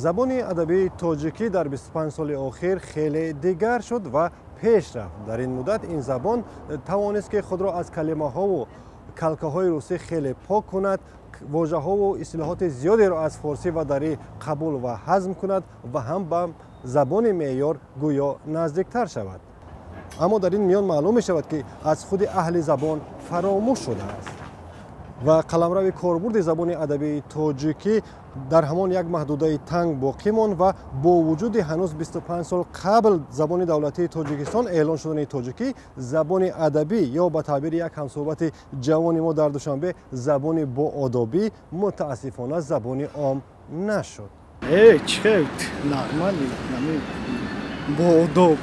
Забони адабии тоҷикӣ дар 25 соли охир хеле дигар шуд ва пеш рафт. Дар ин муддат ин забон тавонист, ки худро аз калимаҳову калкаҳои русӣ хеле пок кунад, вожаҳову истилоҳоти зиёдеро аз форсӣ ва дарӣ қабул ва ҳазм кунад ва ҳам ба забони меъёр гӯё наздиктар шавад. Аммо дар ин миён маълум мешавад, ки аз худи аҳли забон фаромӯш шудааст ва қаламрави корбурди забони адабии тоҷикӣ дар ҳамон як маҳдудаи танг боқӣ монд. Ва бо вуҷуди ҳанӯз 25 сол қабл забони давлатии Тоҷикистон эълон шудани тоҷикӣ, забони адабӣ ё ба таъбири як ҳамсӯҳбати ҷавони мо дар Душанбе, забони боодобӣ, мутаассифона, забони ом нашуд. Чӣ нормали, боодоб,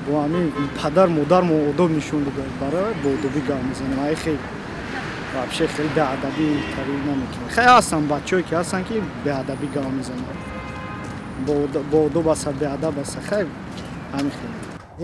бо ҳамин падар модар мо одоб нишон дода, барои боодобӣ гап мезанем. Ай хел вообще хеле беадабӣ тари намекунем. Хеле ҳастанд бачаҳое, ки ҳастанд, ки беадабӣ гап мезананд, боодоб аста, беадаб аста, хеле ҳамин хел.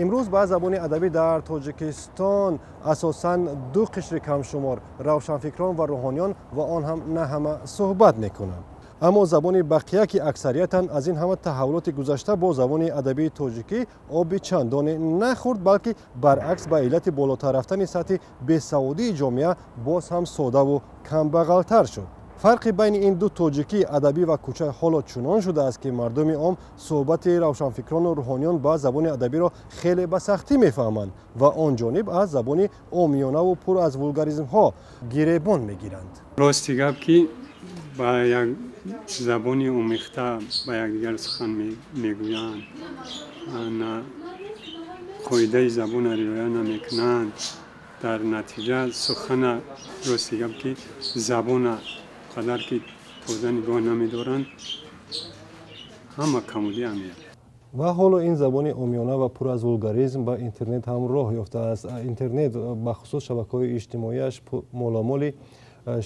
Имрӯз ба забони адабӣ дар Тоҷикистон асосан ду қишри камшумор, равшанфикрон ва рӯҳониён, ва он ҳам на ҳама, суҳбат мекунанд. Аммо забони бақия, ки аксариятан, аз ин ҳама таҳаввулоти гузашта бо забони адабии тоҷикӣ оби чандоне нахӯрд, балки баръакс, ба иллати болотар рафтани сатҳи бесаводии ҷомеа боз ҳам содаву камбағалтар шуд. Фарқи байни ин ду тоҷикӣ, адабӣ ва кӯча, ҳоло чунон шудааст, ки мардуми ом суҳбати равшанфикрону рӯҳониён ба забони адабиро хеле ба сахтӣ мефаҳманд ва он ҷониб аз забони омиёнаву пур аз вулгаризмҳо гиребон мегиранд. Рости гап, ки ба як забони омехта ба якдигар сухан мегӯянд, қоидаи забонро риоя намекунанд. Дар натиҷа сухана, рости гап, ки забона қадар ки тоза нигоҳ намедоранд, ҳама камудӣ ҳамеяд. Ва ҳоло ин забони омиёна ва пур аз вулгаризм ба интернет ҳам роҳ ёфтааст. Интернет, бахусус шабакаҳои иҷтимоиаш, моломоли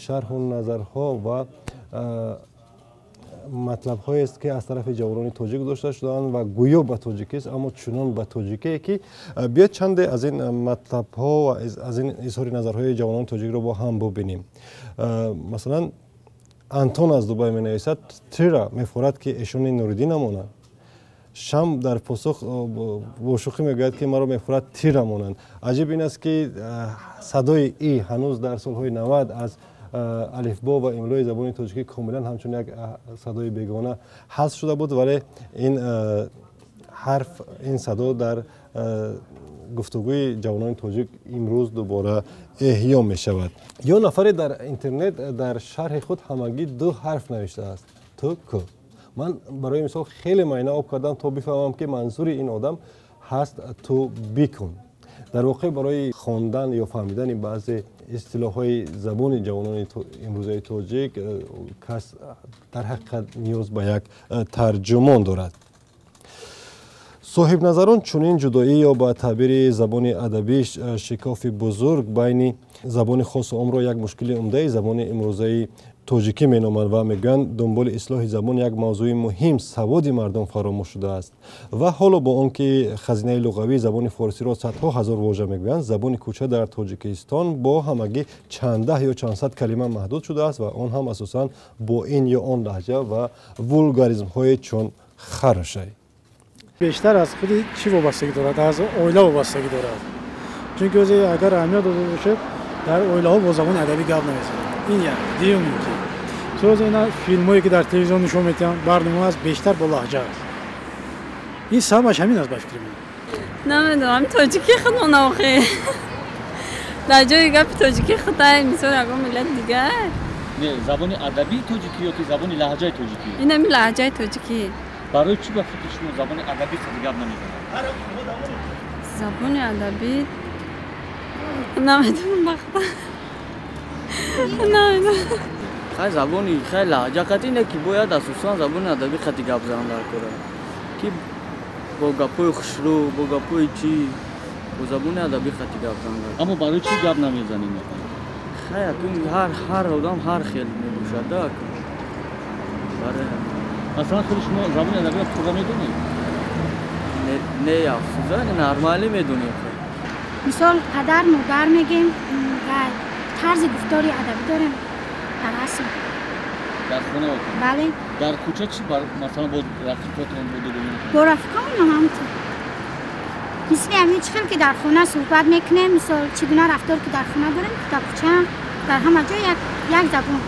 шарҳу назарҳо ва матлабҳоест, ки аз тарафи ҷавонони тоҷик гузошта шудаанд ва гӯё ба тоҷикист, аммо чунон ба тоҷикие, ки биёд чанде аз ин матлабҳо ва аз ин изҳори назарҳои ҷавонони тоҷикро бо ҳам бубинем. Масалан, Антон аз Дубай менависад: «Тира мефорад, ки эшони Нуриддина монанд». Шам дар посух бо шӯхӣ мегӯяд, ки маро мефорад, тира монанд. Аҷиб ин аст, ки садои и ҳанӯз дар солҳои 90 аз алифбо ва имлои забони тоҷикӣ комилан ҳамчун як садои бегона ҳазф шуда буд, вале ин ҳарф, ин садо дар гуфтугӯи ҷавонони тоҷик имрӯз дубора эҳё мешавад. Ё нафаре дар интернет дар шарҳи худ ҳамагӣ ду ҳарф навиштааст: ту ку. Ман барои мисол хеле майна об кардам, то бифаҳмам, ки манзури ин одам ҳаст «ту бикун». Дар воқеъ, барои хондан ё фаҳмидани баъзе истилоҳҳои забони ҷавонони имрӯзаи тоҷик кас дар ҳақиқат ниёз ба як тарҷумон дорад. Соҳибназарон чунин ҷудоӣ ё ба таъбири забони адабӣ шикофи бузург байни забони хосу омро як мушкили умдаи забони имрӯзаи тоҷикӣ меноманд ва мегӯянд, дунболи ислоҳи забон як мавзӯи муҳим, саводи мардум фаромӯш шудааст. Ва ҳоло бо он ки хазинаи луғавии забони форсиро садҳо ҳазор вожа мегӯянд, забони кӯча дар Тоҷикистон бо ҳамагӣ чанд даҳ ё чандсад калима маҳдуд шудааст ва он ҳам асосан бо ин ё он лаҳҷа ва вулгаризмҳое чун харшай. Бештар аз худи чӣ вобастагӣ дорад? Аз оила вобастагӣ дорад, чунки озе агар аҳамият дода бошед, дар оилаҳо бо забони адабӣ гап намезананд. Ин як. Дуюм ин ки соз ина филмҳое, ки дар телевизион нишон медиҳанд, барнома аст, бештар бо лаҳҷа аст. Ин сабабаш ҳамин аст, ба фикри ман. Намедонам, тоҷикӣ худмон охи дар ҷои гапи тоҷикӣ худай, мисол, ягон миллати дигар. Не, забони адабии тоҷикӣ ё ки забони лаҳҷаи тоҷикӣ? Инами лаҳҷаи тоҷикӣ. Барои чӣ, ба фикри шумо, забони адабӣ хати гап намезанад? Забони адабӣ намедонам, бахта намедонам. Хай, забони хай лаҳҷа қати не, ки бояд асосан забони адабӣ қати гап занан дар кора, ки бо гапҳои хушрӯ, бо гапҳои чӣ, бо забони адабӣ қати гап занан. Аммо барои чӣ гап намезанед? Хай, акун ҳар одам ҳар хел мебошад да, акун барои Масалан, худи шумо забони адабиро пурра медонед? Не, афсӯза, нормалӣ медонем. Мисол, падар, модар мегем ва тарзи гуфтори адабӣ дорем дар асл. Дар хона? Бале. Дар кӯча чӣ, масалан, бо рафиқотон, бо дугонаатон? Бо рафиқонам ҳамтур. Мисли ҳамин чӣ хел ки дар хона суҳбат мекунем, мисол чӣ гуна рафтор ки дар хона дорем, дар кӯча, дар ҳама ҷо як забон,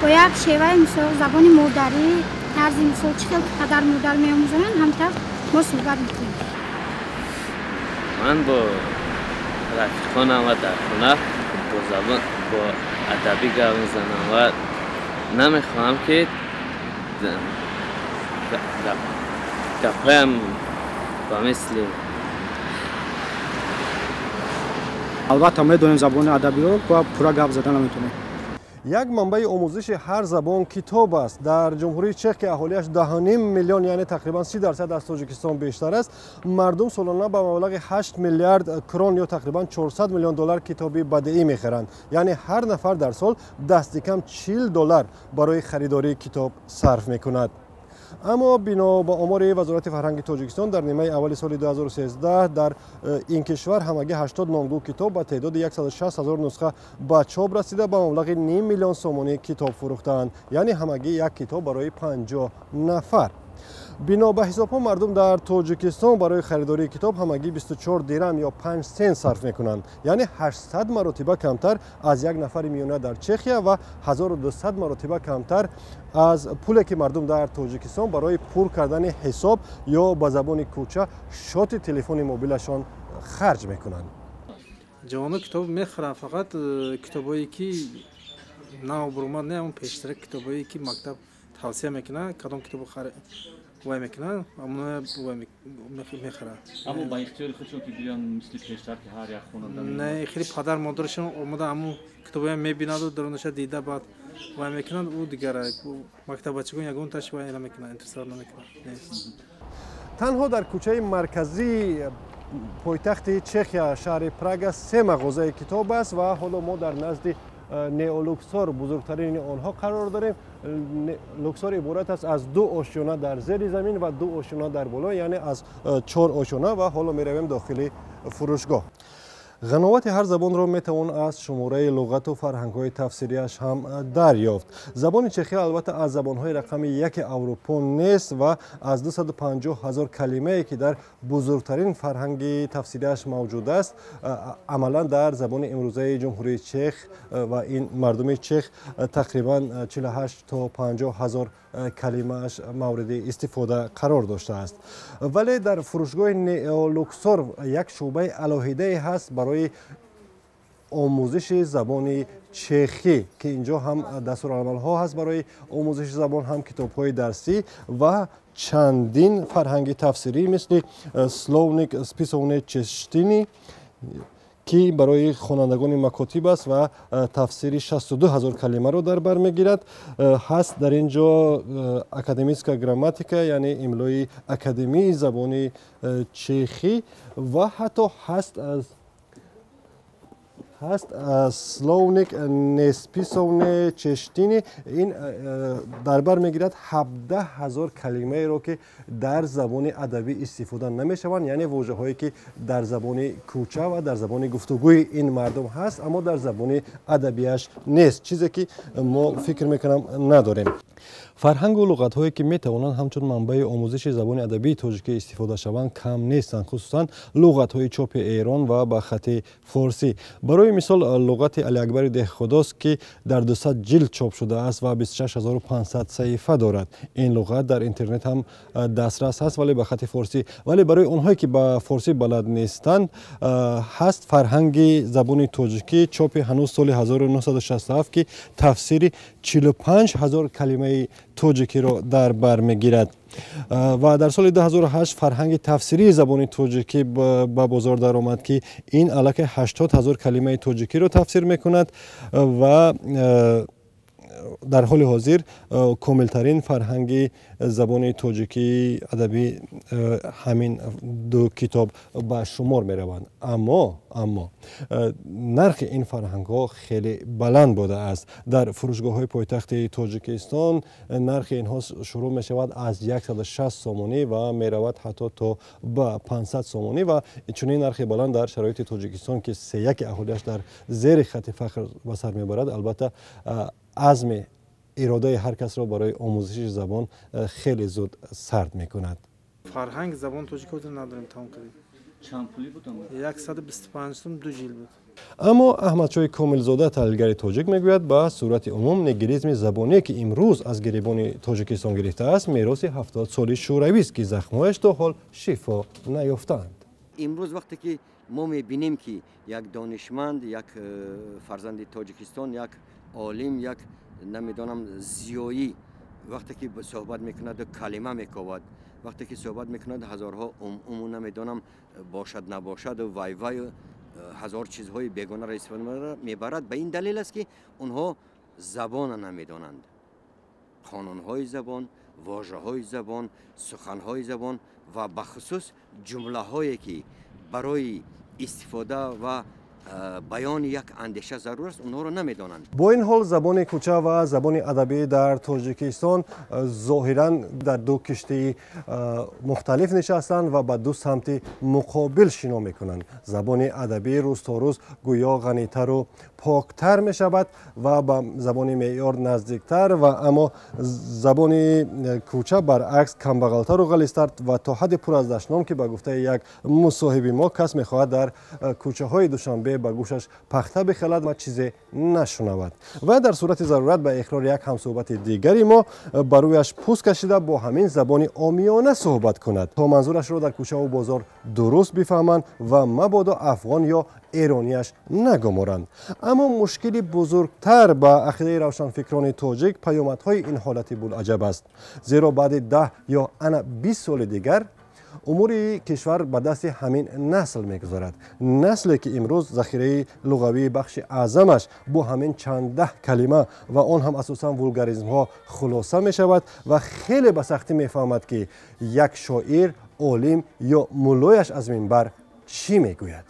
бо як шеваи, мисол, забони модарӣ, тарзи, мисол, чӣ хел ки падар модар меомӯзонанд, ҳамтавр мо суҳбат мекунем. Ман бо рафиқонам ва дар хона бо забон, бо адабӣ гап мезанам ва намехоҳам, ки гапҳоям ба мисли Албатта, медонем забони адабиро ва пурра гап зада наметонем. Як манбаи омӯзиши ҳар забон китоб аст. Дар Ҷумҳурии Чех, ки аҳолиаш 10,5 миллион, яъне тақрибан 30% аз Тоҷикистон бештар аст, мардум солона ба маблағи 8 миллиард крон ё тақрибан 400 миллион доллар китоби бадеӣ мехаранд. Яъне ҳар нафар дар сол дасти кам 40 доллар барои харидории китоб сарф мекунад. Аммо бино ба омори Вазорати фарҳанги Тоҷикистон, дар нимаи аввали соли 2013 дар ин кишвар ҳамагӣ 80 номгӯ китоб ба теъдоди 160 ҳазор нусха ба чоп расида, ба маблағи ним миллион сомонӣ китоб фурӯхтаанд, яъне ҳамагӣ як китоб барои 50 нафар. Бино ба ҳисобҳо, мардум дар Тоҷикистон барои харидории китоб ҳамагӣ 24 дирам ё 5 сент сарф мекунанд, яъне 800 маротиба камтар аз як нафари миёна дар Чехия ва 1200 маротиба камтар аз пуле, ки мардум дар Тоҷикистон барои пур кардани ҳисоб ё ба забони кӯча шоти телефони мобилашон харҷ мекунанд. Ҷавоно китоб мехаранд, фақат китобое ки нав буромад, не он пештара китобое ки мактаб тавсия мекунад, кадом китобо вай мекунад, амона вай мехарад. Аммо ба ихтиёри худшон ки гӯянд, мисли пештар, ки ҳар як хонанда Не, хеле падар модарашон омада, ҳамун китобоя мебинаду дарунаша дида, баъд вай мекунад. Ӯ дигар мактаббачагон ягонташ вай намекунад, интисор намекунад. Танҳо дар кӯчаи марказии пойтахти Чехия, шаҳри Прага, се мағозаи китоб аст ва ҳоло мо дар назди Неолуксор, бузургтарини онҳо, қарор дорем. Луксор иборат аст аз ду ошёна дар зери замин ва ду ошёна дар боло, яъне аз чор ошёна, ва ҳоло меравем дохили фурӯшгоҳ. Ғановати ҳар забонро метавон аз шумораи луғату фарҳангҳои тафсириаш ҳам дарёфт. Забони чехия, албатта, аз забонҳои рақами яки Аврупо нест ва аз 250 ҳазор калимае, ки дар бузургтарин фарҳанги тафсириаш мавҷуд аст, амалан дар забони имрӯзаи Ҷумҳурии Чех ва ин мардуми чех тақрибан 48 то 50 ҳазор калимааш мавриди истифода қарор доштааст. Вале дар фурӯшгоҳи Неолуксор як шӯъбаи алоҳидае ҳаст барои омӯзиши забони чехӣ, ки инҷо ҳам дастурамалҳо ҳаст барои омӯзиши забон, ҳам китобҳои дарсӣ ва чандин фарҳанги тафсирӣ, мисли Slovník spisovné češtiny, ки барои хонандагони макотиб аст ва тафсири 62 ҳазор калимаро дар бар мегирад. Ҳаст дар ин ҷо Akademická gramatika, яъне имлои академии забони чехӣ, ва ҳатто ҳаст Slovník nespisovné češtiny. Ин дар бар мегирад 17 ҳазор калимаеро, ки дар забони адабӣ истифода намешаванд, яъне вожаҳое, ки дар забони кӯча ва дар забони гуфтугӯи ин мардум ҳаст, аммо дар забони адабиаш нест, чизе ки мо, фикр мекунам, надорем. Фарҳангу луғатҳое, ки метавонанд ҳамчун манбаи омӯзиши забони адабии тоҷикӣ истифода шаванд, кам нестанд, хусусан луғатҳои чопи Эрон ва ба хати форсӣ. Барои мисол, луғати Алиакбари Деҳхудост, ки дар 200 ҷилд чоп шудааст ва 26 500 саҳифа дорад. Ин луғат дар интернет ҳам дастрас ҳаст, вале ба хати форсӣ. Вале барои онҳое, ки ба форсӣ балад нестанд, ҳаст фарҳанги забони тоҷикӣ, чопи ҳанӯз соли 1967, ки тафсири 45 ҳазор калимаи тоҷикиро дар бар мегирад. Ва дар соли 2008 фарҳанги тафсирии забони тоҷикӣ ба бозор даромад, ки ин аллакай 80 ҳазор калимаи тоҷикиро тафсир мекунад ва дар ҳоли ҳозир комилтарин фарҳанги забони тоҷикии адабӣ ҳамин ду китоб ба шумор мераванд. Аммо нархи ин фарҳангҳо хеле баланд будааст. Дар фурӯшгоҳҳои пойтахти Тоҷикистон нархи инҳо шурӯъ мешавад аз 160 сомонӣ ва меравад ҳатто то ба 500 сомонӣ. Ва чунин нархи баланд дар шароити Тоҷикистон, ки сеяки аҳолиаш дар зери хати фақр ба сар мебарад, албатта, азми Иродаи ҳар касро барои омӯзиши забон хеле зуд сард мекунад. Фарҳанги забони тоҷикиро надорем, тамом кардем. Чанд пулӣ буд? 125 сум, ду ҷилд буд. Аммо Аҳмадшоҳи Комилзода, таҳлилгари тоҷик, мегӯяд, ба сурати умум нигилизми забоние, ки имрӯз аз гиребони Тоҷикистон гирифтааст, мероси 70 соли шӯравист, ки захмҳояш то ҳол шифо наёфтаанд. Имрӯз вақте ки мо мебинем, ки як донишманд, як фарзанди Тоҷикистон, як олим, як намедонам зиёӣ вақте ки суҳбат мекунаду калима мековад, вақте ки суҳбат мекунад, ҳазорҳо умуму намедонам бошад, набошаду вай ваю ҳазор чизҳои бегонаро истифода мебарад, ба ин далел аст, ки онҳо забона намедонанд, қонунҳои забон, вожаҳои забон, суханҳои забон ва бахусус ҷумлаҳое, ки барои истифода ва баёни як андеша зарур аст, онҳоро намедонанд. Бо ин ҳол, забони кӯча ва забони адабӣ дар Тоҷикистон зоҳиран дар ду киштии мухталиф нишастанд ва ба ду самти муқобил шино мекунанд. Забони адабӣ рӯз то рӯз гӯё ғанитару поктар мешавад ва ба забони меъёр наздиктар, ва аммо забони кӯча баръакс камбағалтару ғализтар ва то ҳадди пур аз дашном, ки ба гуфтаи як мусоҳиби мо, кас мехоҳад дар кӯчаҳои Душанбе ба гӯшаш пахта бихелад ва чизе нашунавад, ва дар сурати зарурат, ба иқрори як ҳамсӯҳбати дигари мо, ба рӯяш пӯст кашида бо ҳамин забони омиёна суҳбат кунад, то манзурашро дар кӯчаву бозор дуруст бифаҳманд ва мабодо афғон ё эронияш нагуморанд. Аммо мушкили бузургтар, ба ақидаи равшанфикрони тоҷик, паёмадҳои ин ҳолати булаҷаб аст, зеро баъди 10 ё ана 20 соли дигар умури кишвар ба дасти ҳамин насл мегузарад, насле ки имрӯз захираи луғавии бахши аъзамаш бо ҳамин чанд даҳ калима ва он ҳам асосан вулгаризмҳо хулоса мешавад ва хеле ба сахтӣ мефаҳмад, ки як шоир, олим ё муллояш аз минбар чӣ мегӯяд.